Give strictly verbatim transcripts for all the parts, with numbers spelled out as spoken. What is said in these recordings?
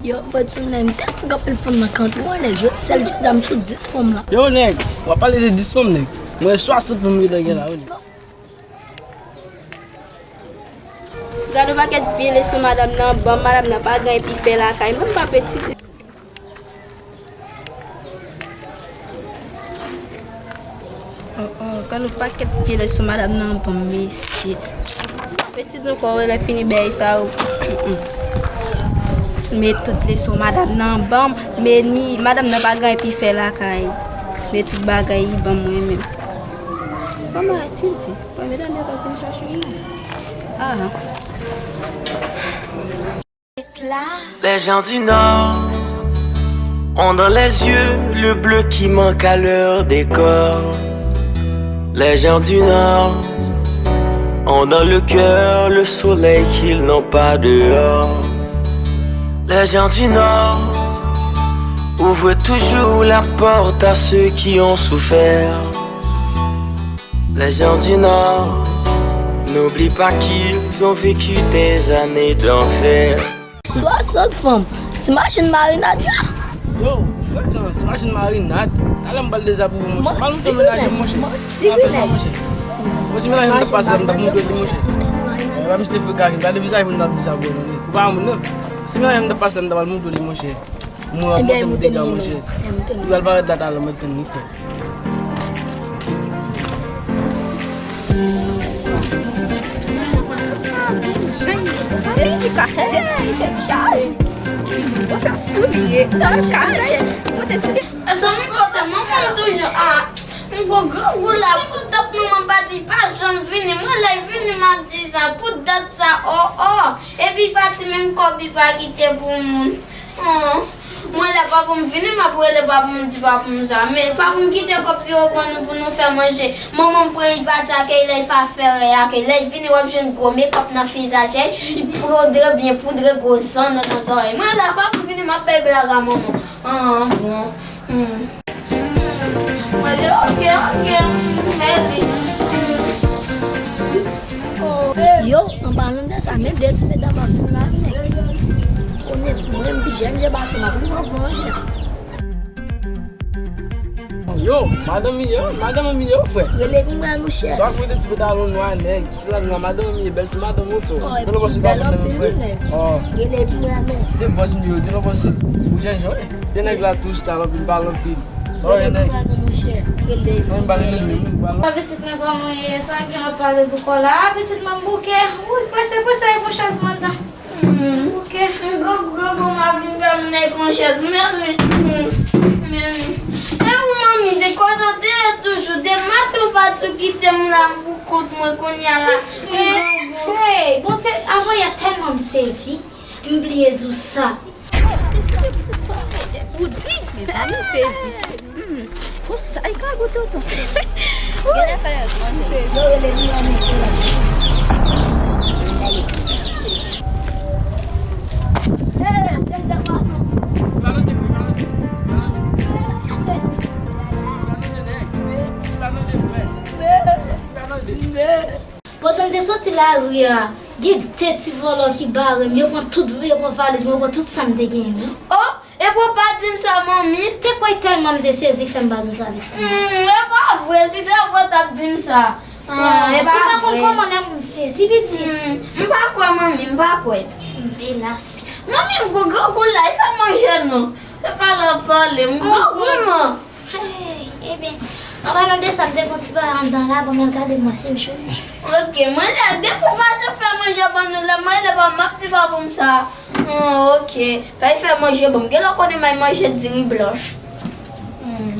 Yo, fò di nèg, m tèlman gen anpil fanm nan kanpe, wi, nèg, jodi, sèl jodi a m sou dis fanm la. Yo, nèg, w ap pale de dis fanm, nèg. Mwen, swasant fanm yo gen la, wi, nèg. Gade yon pakèt vye leson madanm nan ban m, madanm nan pa gen anyen pou fè lakay, mwen m p ap etidye. Oh, oh, gade yon pakèt vye leson madanm nan ban m, mesye. Etidye ankò, lè fini bèy sa yo. Men tout leson madanm nan ban m, men ni madanm nan pa gen anyen pou fè lakay. Men tout bagay li ban mwen menm. Kòman etidye? Bon, medam yo pa vin chache mwen. Ah. Les gens du Nord ont dans les yeux le bleu qui manque à leur décor. Les gens du Nord ont dans le cœur le soleil qu'ils n'ont pas dehors. Les gens du Nord ouvrent toujours la porte à ceux qui ont souffert. Les gens du Nord n'oublient pas qu'ils ont vécu des années d'enfer. Swasant fanm. Ti machin marinad la. Yo, frè Jan, ti machin marinad. Talè m pral dezabouye, monchè. Pral montre menaj mwen, monchè. Manti, wi, nèg. Bon, si menaj mwen t ap pase la, m t ap montre li, monchè. E pa misye fre kake, gade vizaj mwen, m t ap di sa, bro, non. Ou pa moun, non. Si menaj mwen t ap pase la, m t ap al montre li, monchè. Mwen ap montre m dega, monchè. Li pral parèt la talè, mwen tann li, frè. Jessica, Jessica, tèt chaje. Bon, sa soulye, tèt chaje. Kote soulye? Zanmi, kote manman toujou? Ah, m gon grangou la, pou dat manman pa di pa janm vini. Mwen lè vini, m ap di sa, pou dat sa, oh, oh. Epi pati menm kòb li pa kite pou moun. Oh. Mwen lè papa m vini, m ap rele papa m, di papa m sa. Men papa m kite kòb yo ban nou pou nou fè manje. Manman m pran li pati akèy lè l fa fè rè akèy. Lè l vini, w ap jwenn gwo mekòp nan vizaj li, poudre byen poudre, gwo zan nan zòrèy. Mwen lè papa m vini, m ap bay blag a manman. Ah, bon. Hmm. Mwen di, oke, oke, mèsi. Yo, an palan de sa, men de ti medam ap vin la, wi, nèg. Onètman, mwen menm, pi jèn je pase, m ap rive an vanje. Yo, madanm Miye, madanm Miye, frè. Rele pou mwen, monchè. Sa k mete ti pantalon nwa, nèg. Sila nwa, madanm Miye, bèl ti madanm, wi, frè. Oh, epi bèl anpil, wi, nèg. Oh. Rele pou mwen, non. Se bòs Miye, gen lè w panse. Ou jèn jan, wi. De nèg la tou sal anpil, pale anpil. Sa w ye, nèg? Mwen pale nan men, wi, pale. Sa pitit mwen kòman ye? Sa gen ap pale pou kò la? Ah, pitit mwen m bouke. Wi, prese, prese, e pou chèz mwen nan. Hmm, bouke. M gon gwo manman vin fè m nan fon chèz, men wi. Hmm, men wi. E ou manmi, de kote w te ye toujou? De maten w pati w kite m la, m pou kont mwen kounye a la. Hey, bon, se, avan yè tèlman m sezi, m bliye di w sa. Ou di, mezanmi, m sezi. Hmm, konsa, e ka goute w tou. Genlè fè l manje. Yo rele li an. Pandan m te soti lari a, gen de ti vòlò ki bare m, yo pran tout, yo pran valiz mwen, yo pran tout sa m te genyen, wi. Oh, epi w pa di m sa, manmi. Te kwè tèlman m te sezi k fè m pa di w sa, pitit mwen. Hmm, e pa vre, si se vre, w t ap di m sa. Ah, e pa vre. Ou pa konn kòman lè moun sezi, pitit. Hmm, m pa kwè, manmi, m pa kwè. Hmm, elas. Manmi, m gon grangou la, e fè manje non. E pa la pale, m gon grangou. Hey, ebyen, an palan de sa, m te gon ti bagay anndan la, ban mwen gade mwen si m jwenn li. Ok, mwen la, depi w pa janm fè manje ban nou la, mwen lè pa m ap ti pa pou m sa. Hmm, ok, fè fè manje ban m. Genlè w konnen m ay manje diri blanch. Hmm.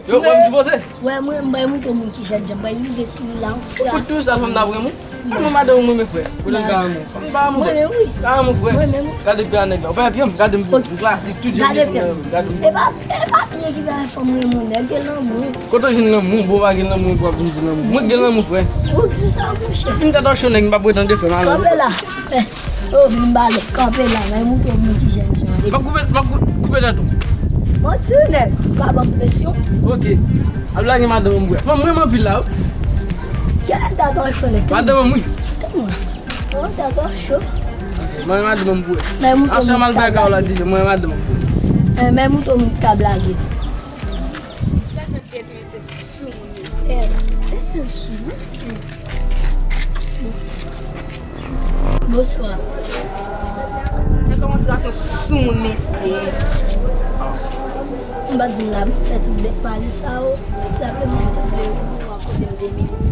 Yo, wè m ti poze. Wè, mwen, m bay mouton moun ki jèn jan, bay rive sou li la, yon fwa. Ou fout tou sa, fanm nan renmen ou? An non, madanm ou renmen frè. Ou nan ka renmen ou. Fanm pa renmen ou. Mwen renmen ou, wi. Ka renmen ou frè. Mwen renmen ou. Gade pye a nèg la. Ou pa pye m, gade m, gade m. Gade pye m. E pa, e pa pye ki fè fanm renmen ou, nèg gen lanmou. Kote w jwenn lanmou? Bon, pa gen lanmou, pou w ap vin di lanmou. Mwen gen lanmou, frè. Ou di sa, monchè. Fin tèt w cho, nèg, m pa pretan de frè, m ale. Kanpe la. Yo vin bale, kanpe la, mwen montre w moun ki jèn jan. M ap koupe, m ap kou-, koupe tèt ou. Manti, nèg, ou ka ban m presyon. Ok. Ap lage madanm m bwè. Fanm mwen anpil la, wi. Kèlè tèt ou cho, nèg? Madanm m, wi. Tèt mwen. Oh, tèt ou cho. Mwen madanm pou. Mwen mouton. Ansanm al bay ka w la di mwen madanm pou. Mwen mouton moun ka blage. Gad jan Kevin se soumoun mesye. Eh, mesye l soumoun. Bonswa. Gad kòman ti gason soumoun mesye. M pa t vin la pou fè tout bèt pale sa yo. Se apre mwen te vle w a kote m de minit.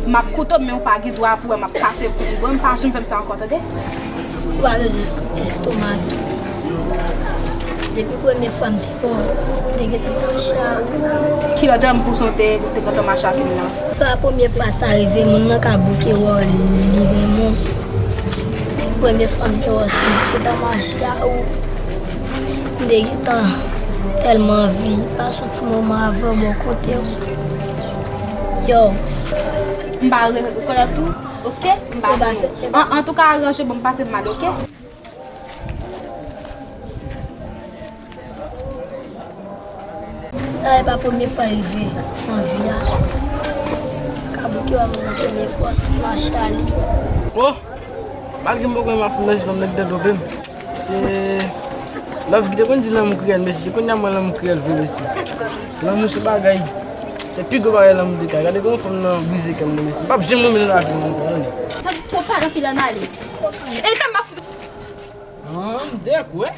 M ap koute w, men w pa gen dwa pou wè m ap pase pou ou. Bon, m pa janm fè m sa ankò, tande? Ou pa bezwen estomak. Depi premye fwa m te wè w, m te gentan mache a ou. Kilòt an m pou son te, te gentan mache ak m nan. Se pa premye fwa sa rive, moun nan ka bouke wè w, li, li renmen w. Depi premye fwa m te wè w, se m te gentan mache a ou. M te gentan tèlman anvi pase yon ti moman avè w bò kote w. Yo. M pa re-, rekonèt ou, oke? M pa re-, an, antouka, aranje bon, m pase m ale, oke? Sa e pa premye fwa rive nan vi a. Ka bouke wè moun nan premye fwa sou mache a li. Oh! Malgre m poko renmen ap fè mèsi, fanm nèg tande w menm. Se love ki te konn di lanmou kriyèl, mesye. Se kounye a m wè lanmou kriyèl vre, mesye. Lanmou se bagay, se pi gwo bagay lanmou te ka. Gade kòman fanm nan brize kè m, mesye. M p ap janm renmen nan lavi m ankò, non. Sa twòp paran fi la n ale. E sa m ap fout. An dèk, wè.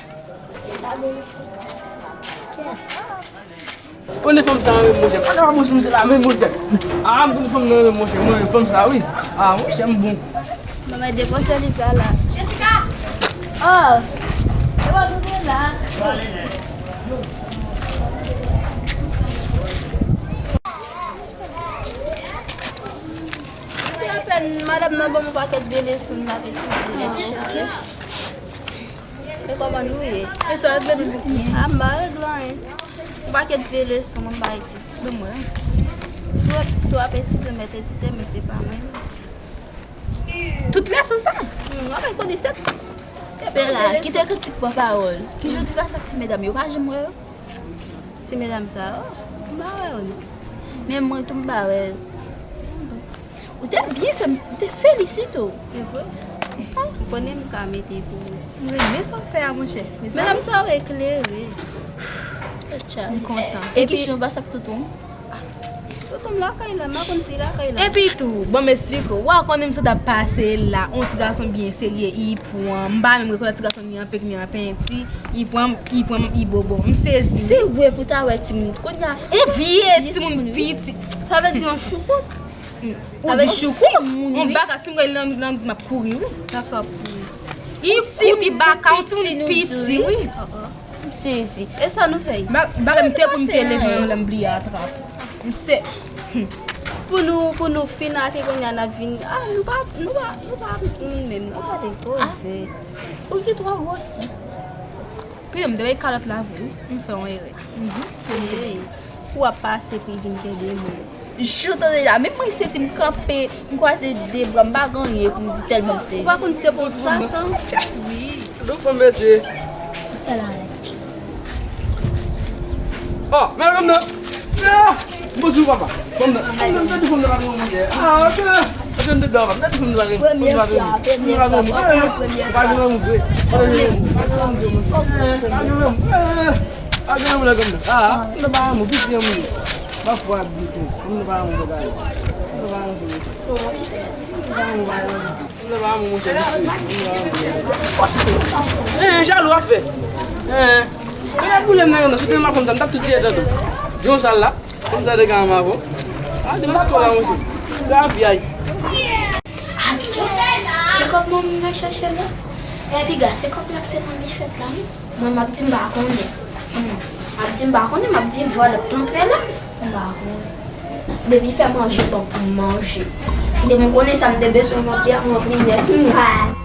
Konnen fanm sa menm, monchè. Pa ka pa monchè, misye la menm, monchè. Ah, m konnen fanm nan menm, monchè. Mwen, fanm sa, wi. Ah, monchè, m bon. Manman, depo se li ka la. Jessica! Oh! Se pa tout la. Epi apèn madanm nan ban m yon pakèt vye leson m t ap etidye. Tèt chaje. E kòman nou ye? E sa regle nou pou ki? A, m pa regle anyen. Yon pakèt vye leson, mwen m pa etidye. Ban mwen. Si w, si w ap etidye, w mèt etidye, men se pa mwen. Tout leson sa? Hmm, w ap konnen sèt. Bella, kite kritik pran pawòl. Kijan w te pase ak ti medam yo? Ou pa janm wè yo? Ti medam sa yo? M pa wè yo, non. Men mwen tou, m pa wè yo. Ou te byen fè m, m te felisite w. E vre? Ah. M konnen m ka mete pou ou. M renmen sa w fè a, monchè. Medam sa yo eklere. M kontan. E kijan w pase ak tonton? Tonton m lakay la, m pa konn si lakay la. Epi tou, ban m esplike w. Ou a konnen m sot ap pase la, yon ti gason byen serye, i pran m. M pa menm rekonèt ti gason ni an pek, ni an penti. I pran m, i pran m, i bobo. M sezi. Se wè pou ta wè timoun. Kounye a, yon vye timoun piti. Sa vle di yon choukout? Ou di choukout? Yon baka, si m gade nan, nan, m ap kouri, wi. Sa fè w ap kouri? I kout, i baka, yon timoun piti, wi. M sezi. E sa nou fè? Ba-, bagay m te pou m te leve yon lè m bliye atrap. M se. Pou nou, pou nou fin ake kounye a n ap vin. Ah, nou pa, nou pa, nou pa moun menm, non, gade koze. Ou gen twò gwosi. Pito m te bay kalòt la vre, wi. M fè yon erè. Hey. Pou w ap pase pou l vin gen de moun. Jou tande la, menm mwen sezi, m kanpe, m kwaze de bra, m pa gen anyen pou m di tèlman m sezi. Ou pa konn se pou Satan? Wi. Donk, fanm mesye. Oh, men fanm nan. Ah! Bonjou, papa. Fanm nan. Fanm nan, m tande fanm nan pa gen yon manje. Ah, ok. Paske m te dò, m tande fanm nan pa gen, fanm nan pa gen yon manje. Premye fwa, premye fwa, premye fwa. Pa gen yon manje. Pa gen yon manje. Pa gen yon manje. Pa gen yon manje. Ah, fanm nan pa gen yon manje. Piti yon manje. Pa fwa ap biten. Fanm nan pa gen yon manje. Fanm nan pa gen yon manje. Fanm nan pa gen yon manje. Eh, jalou ap fè. Eh, te gen pwoblèm nan, non, si te gen makonn sa, m t ap tou tiye tande. Jan sa la, kòm sa te gen makonn. Ah, de masko la, monchè. Gravy ay. Atè, e kòb manmi m al chache la. Piga, se kòb la ki te nan bifèt la, non? Mwen, m ap di m pa konnen. Hmm. M ap di m pa konnen, m ap di vòlè k t antre la. M pa konnen. Depi fè manje ban pou m manje. Depi m konnen sa m te bezwen, m ap di a, m ap rive. Hmm.